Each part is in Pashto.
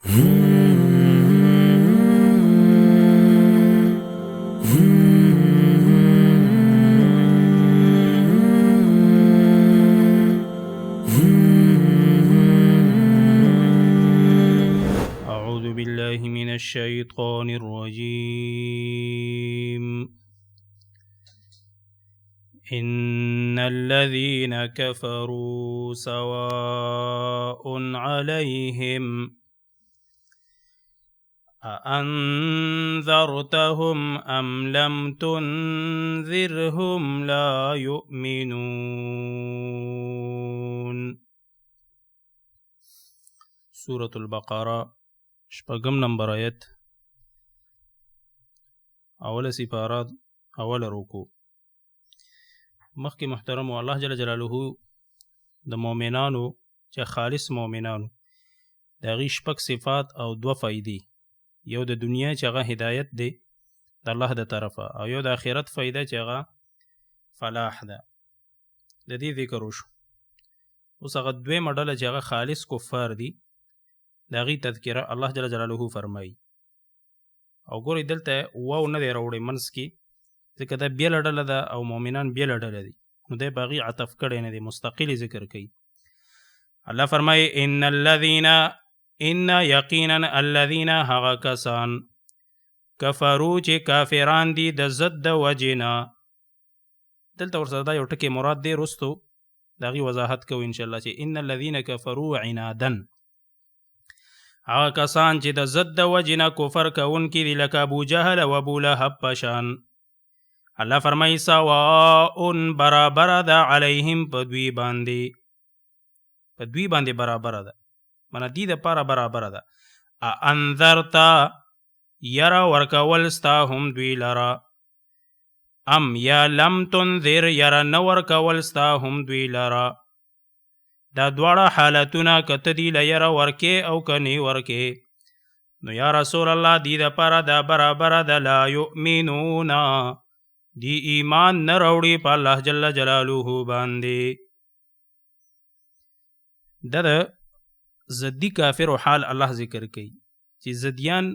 أعوذ بالله من الشيطان الرجيم. إن الذين كفروا سواء عليهم أأنذرتهم أم لم تنذرهم لا يؤمنون. سورة البقرة شپږم نمبر آیت، اوله سپاره، اوله رکوع. مخکې محترم الله جل جلاله د مؤمنانو چې خالص مؤمنانو د هغې شپږ صفات او دوه فایدې، یو د دنیا چې هغه هدایت دی د الله د طرفه، او یو د آخرت فایده چې هغه فلاح ده، د دې ذکر وشو. اوس هغه دویمه ډله چې هغه خالص کفار دي، د هغې تذکره الله جل جلاله فرمایي. او ګورئ دلته واو نه دی راوړی منځ کې، ځکه دا بېله ډله ده او مؤمنان بېله ډله دي، نو دی په هغې عطف کړی نه دی، مستقل ذکر کوي. الله فرمایي ان الذین، ان یقینا الذین، هغه کسان کفرو چې کافران دي د ضد د وجې نه. دلته ورسره دا یو ټکی مراد دی، وروستو د هغې وضاحت کوو انشاءالله، چې ان الذین کفرو عنادا، هغه کسان چې د ضد د وجې نه کفر کوونکي دي، لکه ابو جهل او ابو لهب په شان. الله فرمایي سواء برابره ده علیهم، په دوی باندې، په دوی باندې برابره ده، معنی دې دپاره برابره ده. انذرتا، یره ورکول ستا هم دوی لره، ام یا لم تنذر، یره نه ورکول ستا هم دوی لره. دا دواړه حالتونه که ته دي له یره ورکې او که نی ورکې، نو یا رسول الله دې دپاره دا برابره ده. لا یؤمنون، دی ایمان نه راوړي په الله جل جلاله باندې. دا د ضدي کافرو حال الله ذکر کوي چې ضدیان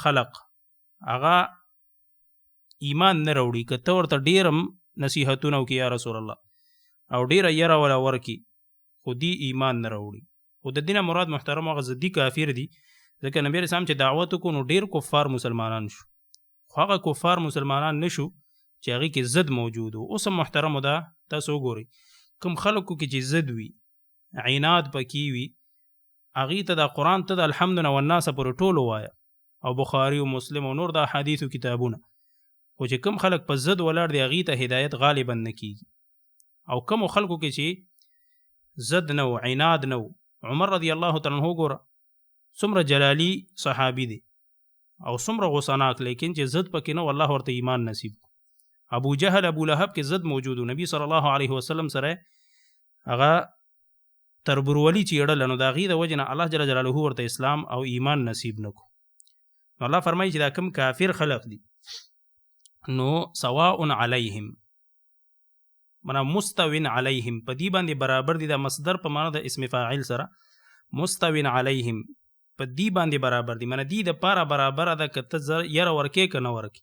خلق هغه ایمان نه راوړي، که ته ورته ډېر هم نصیحتونه وکړي یا رسول الله او ډېره یره وله ورکړي، خو دی ایمان نه راوړي. خو د دې نه مراد محترم هغه ضدي کافر دي، ځکه نبی علیه السلام چې دعوت وکړو نو ډېر کفار مسلمانان شو، خو هغه کفار مسلمانان نه شو چې هغې کې ضد موجود و. اوس هم محترمو دا تاسو وګورئ، کوم خلکو کې چې ضد وي، عناد پکې وي، هغې ته دا قرآن ته د الحمد نه والناس پورې ټول ووایه، او بخاري او مسلم او نور د احادیثو کتابونه، خو چې کوم خلک په ضد ولاړ دي هغې ته هدایت غالبا نه کیږي. او کومو خلکو کې چې ضد نه و، عناد نه و، عمر رضی الله تعالی عنه وګوره څومره جلالي صحابي دی او څومره غوسناک، لیکن چې ضد پکې نه و الله ورته ایمان نصیب کړو. ابو جهل ابو لهب کې ضد موجود و، نبی صلی الله علیه وسلم سره هغه تربورولي چیړله، نو د هغې د وجې نه الله جل جلاله ورته اسلام او ایمان نصیب نه کړو. نو الله فرمایي چې دا کوم کافر خلق دي، نو سواء علیهم، معنا مستوین علیهم، په دې باندې برابر دي. دا مصدر په معنا د اسم فاعل سره مستوین علیهم، په دې باندې برابر دي، معنا دې د پاره برابره ده که ته یره ورکې که نه ورکې،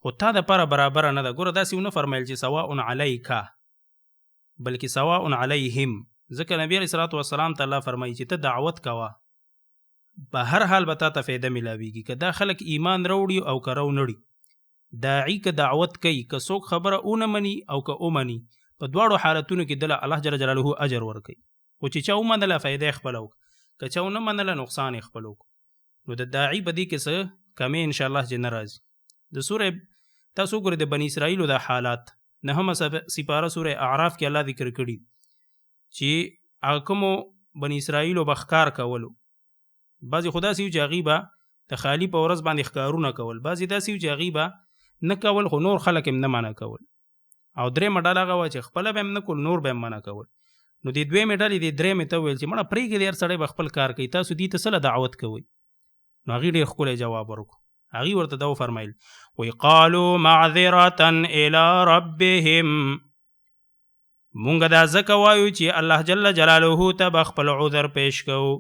خو تا د پاره برابره نه ده. ګوره داسې ونه فرمایل چې سواء علیکا، بلکې سواء علیهم، ځکه نبی علیه الصلاة والسلام ته الله فرمایي چې ته دعوت کوه، په هر حال به تا ته فایده میلاویږي، که دا خلک ایمان راوړي او که راونړي. داعي که دعوت کوي، که څوک خبره ونه مني او که ومني، په دواړو حالتونو کې دله الله جل جلاله اجر ورکوي. خو چې چا ومنله فایده یې خپله وکړه، که چا ونه منله نقصان یې خپل وکړو. نو د داعي په دې کې څه کمی انشاءالله چې نه راځي. د سورې تاسو وګورئ د بني اسرائیلو دا حالات، نهمه سپاره سورې اعراف کې الله ذکر کړي چې هغه کومو بني اسرائیلو به ښکار کولو، بعضې خو داسې وو چې هغوی به د خالي په ورځ باندې ښکارونه کول، بعضې داسې وو چې هغوی به نه کول خو نور خلک هم نه منع کول، او درېیمه ډله هغه وه چې خپله به هم نه کول نور به هم منع کول. نو دې دویمې ډلې دې درېیمې ته وویل چې مړه پرېږدئ، هر سړی به خپل کار کوي، تاسو دې ته څه له دعوت کوئ؟ نو هغوی ډېر ښکلی جواب ورکړو. هغوی ورته دا وفرمایل وایي قالو معذرة الی ربهم، مونږ دا ځکه وایو چې الله جل جلاله ته به خپل عذر پیش کوو.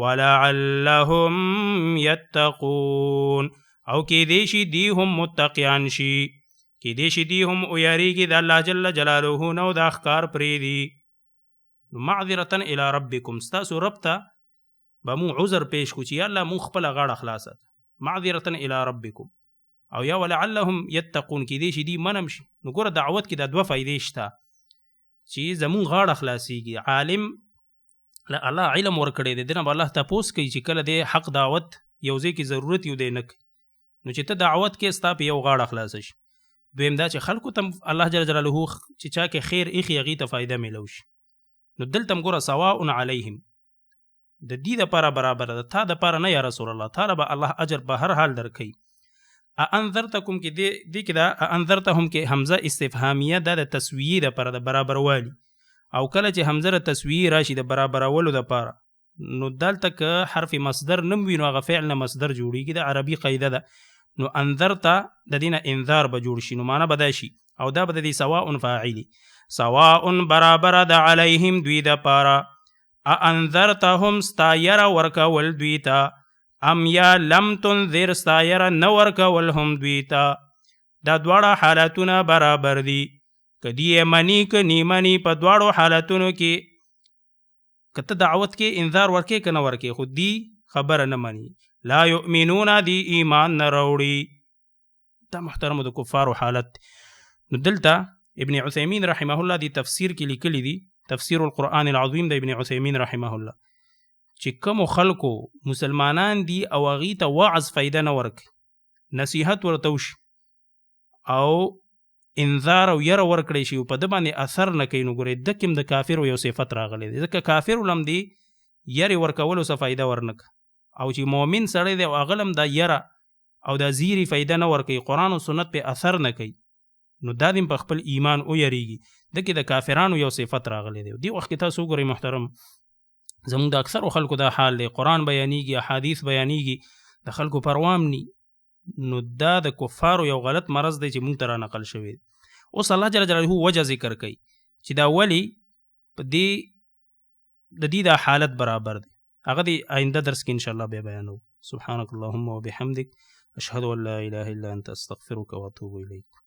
ولعلهم یتقون، او کې دې شي دی هم متقیان شي، کې دې شي دی هم ویریږي د الله جل جلاله نو دا ښکار پرېږدي. نو معذرة الی ربکم، ستاسو رب ته به مونږ عذر پیش کړو چې یا الله مونږ خپله غاړه خلاصه کړه، معذرة الی ربکم. او یا ولعلهم یتقون، کې دې شي دی منم شي. نو ګوره دعوت کې دا دوه فایدې شته چې زمونږ غاړه خلاصیږي، عالم له الله علم ورکړی دی، دنه به الله تپوس کوي چې کله دی حق دعوت یو ځای کې ضرورت یو دی نه کوي، نو چې ته دعوت کې ستا په یو غاړه خلاصه شي. دویم دا چې خلکو ته الله جل جلاله چې چا کې خیر ایښي هغې ته فایده میلو شي. نو دلته هم ګوره سواء علیهم، د دې دپاره برابره ده، تا دپاره نه یا رسول الله، تا له به الله اجر په هر حال درکوي. انذرتکم کې دې کې دا انذرتهم کې همزه استفهامیه ده د تسویې دپاره، د برابروالي، او کله چې همزه د تسویې راشي د برابرولو دپاره، نو دلته که حرف مصدر نم وي نو هغه فعل نه مصدر جوړیږي، د عربي قاعده ده. نو انذرته د دې نه انذار به جوړ شي، نو معنا به دا شي، او دا به د دې سواء فاعلي، سواء برابره ده علیهم دوی دپاره، انذرتهم ستا یره ورکول دوی ته، ام یا لم تنذر ستا یره نه ورکول هم دوی ته، دا دواړه حالتونه برابر دي. که دی یې مني که نی مني، په دواړو حالتونو کې که ته دعوت کې انذار ورکې که نه ورکې، خو دی خبره نه مني. لا یؤمنون، دی ایمان نه راوړي. دا محترمو د کفارو حالت. نو دلته ابن عثیمین رحمه الله دی تفسیر کې لیکلی دی، تفسیر القرآن العظیم د ابن عثیمین رحمه الله، چې کومو خلکو مسلمانان دي او هغوی ته وعظ فایده نه ورکوي، نصیحت ورته وشي او انذار او یره ورکړی شي او په ده باندې اثر نه کوي، نو ګورئ ده کې هم د کافرو یو صفت راغلی دی، ځکه کافرو له هم دې یرې ورکولو څه فایده ورنه کړه، او چې مؤمن سړی دی او هغه له هم دا یره او دا زیري فایده نه ورکوي، قرآن او سنت پې اثر نه کوي، نو دا دې په خپل ایمان ویریږي. ده کې د کافرانو یو صفت راغلی دی. دې وخت کې تاسو وګورئ محترم، زموږ د اکثرو خلکو دا حال دی، قرآن بیانیږي، احادیث بیانیږي، د خلکو پروا هم نی. نو دا د کفارو یو غلط مرض دی چې موږ ته را نقل شوی دی. اوس الله جل جلاله وجه ذکر کوي چې دا ولی په دې د دې دا حالت برابر دی، هغه دی آینده درس کې انشاءالله بیا بیانوو. سبحانك اللهم وبحمدك، أشهد أن لا إله إلا أنت، أستغفرك وأتوب إليك.